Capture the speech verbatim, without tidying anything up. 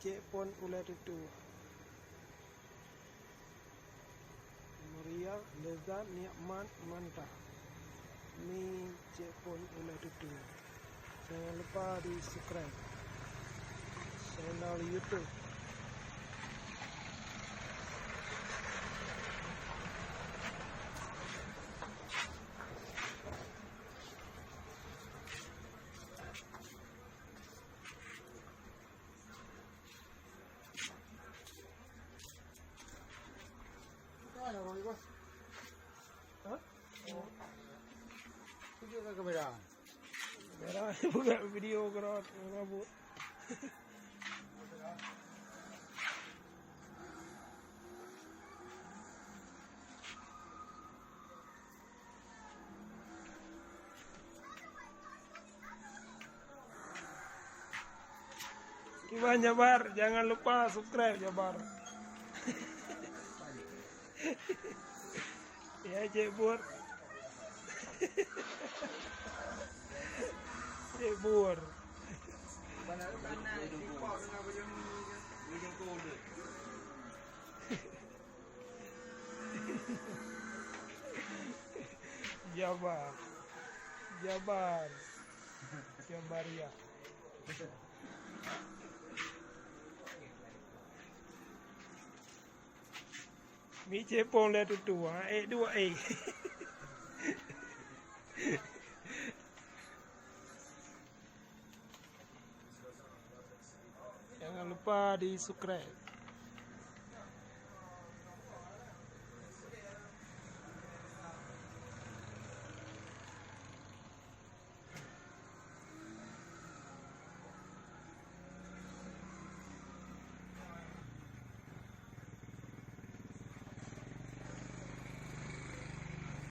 Cek phon ulèe tutoe. Meriah, lezat, nikmat, mantap. Mi cek phon ulèe tutoe. Jangan lupa di subscribe channel YouTube. Hah? Tunjuk ke kamera. Kamera buka video kerot, mabuk. Kiban Jabar, jangan lupa subscribe Jabar. Ya, Cek Bur. Cek Bur. Jabar. Jabar. Jabar ya. Mi cek phon ulèe tutoe, ha? Eh, dua, eh. Jangan lupa di subscribe.